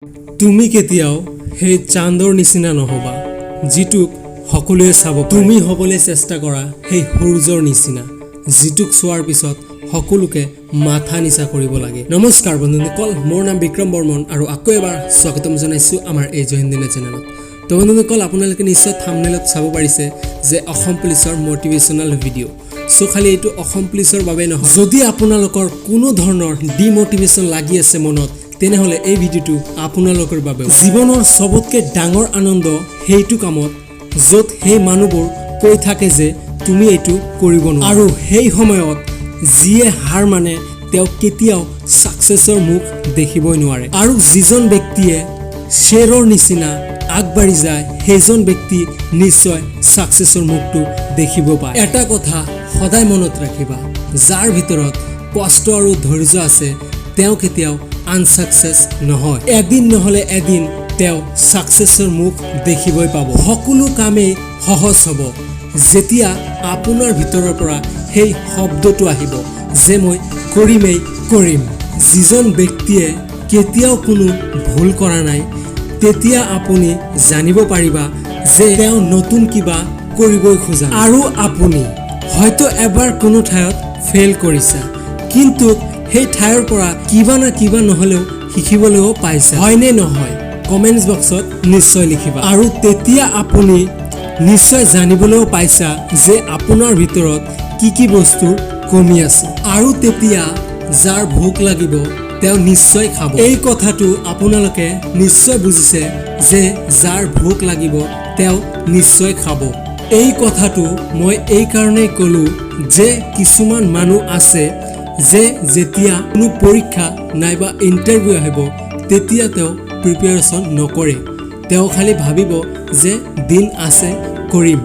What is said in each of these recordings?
তুমি কেতিয়াও সেই চান্দৰ নিচিনা নহ'বা, যিটোক সকলোৱে চাব পাৰে। তুমি হ'বলৈ চেষ্টা কৰা সেই সূৰ্যৰ নিচিনা, যিটোক চোৱাৰ পিছত সকলোকে মাথা নিচা কৰিব লাগে। নমস্কাৰ বন্ধুসকল, মোৰ নাম বিক্ৰম বৰ্মন আৰু আকৌ এবাৰ স্বাগতম জনাইছোঁ আমাৰ এই জয় হিন্দ চেনেলত। তো বন্ধুসকল, আপোনালোকে নিশ্চয় থামনেলত চাব পাৰিছে যে অসম পুলিচৰ মটিভেশ্যনেল ভিডিঅ'। চ' খালি এইটো অসম পুলিচৰ বাবে নহয়, যদি আপোনালোকৰ কোনো ধৰণৰ ডিমটিভেশ্যন লাগি আছে মনত, তেনেহ'লে এই ভিডিঅ'টো আপোনালোকৰ বাবে। জীৱনৰ চবতকৈ ডাঙৰ আনন্দ সেইটো কামত, য'ত সেই মানুহবোৰ কৈ থাকে যে তুমি এইটো কৰিব নোৱাৰা। আৰু সেই সময়ত যিয়ে হাৰ মানে, তেওঁ কেতিয়াও ছাকচেছৰ মুখ দেখিবই নোৱাৰে। আৰু যিজন ব্যক্তিয়ে শ্বেৰৰ নিচিনা আগবাঢ়ি যায়, সেইজন ব্যক্তি নিশ্চয় ছাকচেছৰ মুখটো দেখিব পায়। এটা কথা সদায় মনত ৰাখিবা, যাৰ ভিতৰত কষ্ট আৰু ধৈৰ্য আছে, তেওঁ কেতিয়াও আনচাকচেছ নহয়। এদিন নহ'লে এদিন তেওঁ ছাকচেছৰ মুখ দেখিবই পাব। সকলো কামেই সহজ হ'ব যেতিয়া আপোনাৰ ভিতৰৰ পৰা সেই শব্দটো আহিব যে মই কৰিমেই কৰিম। যিজন ব্যক্তিয়ে কেতিয়াও কোনো ভুল কৰা নাই, তেতিয়া আপুনি জানিব পাৰিবা যে তেওঁ নতুন কিবা কৰিবই খোজা নাই। আৰু আপুনি হয়তো এবাৰ কোনো ঠাইত ফেইল কৰিছা, কিন্তু সেই ঠাইৰ পৰা কিবা না কিবা নহ'লেও শিকিবলৈও পাইছা, হয়নে নহয়? কমেণ্টছ বক্সত নিশ্চয় লিখিবা। আৰু তেতিয়া আপুনি নিশ্চয় জানিবলৈও পাইছা যে আপোনাৰ ভিতৰত কি কি বস্তুৰ কমি আছে। আৰু তেতিয়া যাৰ ভোক লাগিব, তেওঁ নিশ্চয় খাব। এই কথাটো আপোনালোকে নিশ্চয় বুজিছে যে যাৰ ভোক লাগিব, তেওঁ নিশ্চয় খাব। এই কথাটো মই এইকাৰণেই ক'লোঁ যে কিছুমান মানুহ আছে যে যেতিয়া কোনো পৰীক্ষা নাইবা ইণ্টাৰভিউ আহিব, তেতিয়া তেওঁ প্ৰিপেৰেশ্যন নকৰে। তেওঁ খালি ভাবিব যে দিন আছে কৰিম,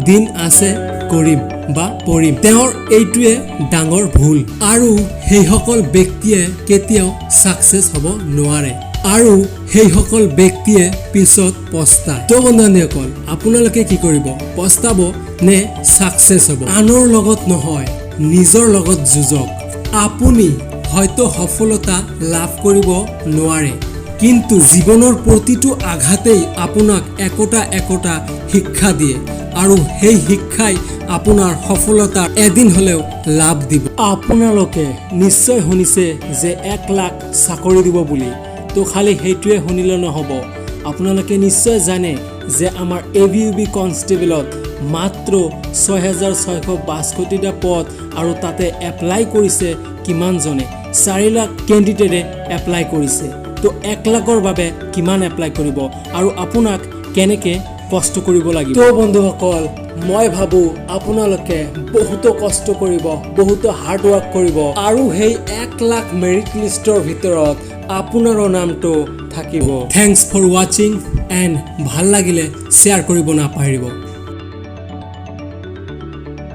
দিন আছে কৰিম বা পঢ়িম। তেওঁৰ এইটোৱে ডাঙৰ ভুল আৰু সেইসকল ব্যক্তিয়ে কেতিয়াও ছাকচেছ হ'ব নোৱাৰে আৰু সেইসকল ব্যক্তিয়ে পিছত পস্তায়। তো বন্ধুসকল, আপোনালোকে কি কৰিব? পস্তাব নে ছাকচেছ হ'ব? আনৰ লগত নহয়, নিজৰ লগত যুঁজক। আপুনি হয়তো সফলতা লাভ কৰিব নোৱাৰে, কিন্তু জীৱনৰ প্ৰতিটো আঘাতেই আপোনাক একোটা একোটা শিক্ষা দিয়ে আৰু সেই শিক্ষাই আপোনাৰ সফলতাৰ এদিন হ'লেও লাভ দিব। আপোনালোকে নিশ্চয় শুনিছে যে 1 লাখ চাকৰি দিব বুলি। তো খালি সেইটোৱে শুনিলে নহ'ব। আপোনালোকে নিশ্চয় জানে যে আমাৰ এ বি ইউ বি কনষ্টেবলত মাত্ৰ 6662টা পদ আৰু তাতে এপ্লাই কৰিছে কিমানজনে? 4 লাখ কেণ্ডিডেটে এপ্লাই কৰিছে। তো 1 লাখৰ বাবে কিমান এপ্লাই কৰিব আৰু আপোনাক কেনেকৈ কষ্ট কৰিব লাগিব? তো বন্ধুসকল, মই ভাবোঁ আপোনালোকে বহুতো কষ্ট কৰিব, বহুতো হাৰ্ড ৱৰ্ক কৰিব আৰু সেই 1 লাখ মেৰিট লিষ্টৰ ভিতৰত আপোনাৰো নামটো থাকিব। Thanks for watching and ভাল লাগিলে শ্বেয়াৰ কৰিব নাপাহৰিব।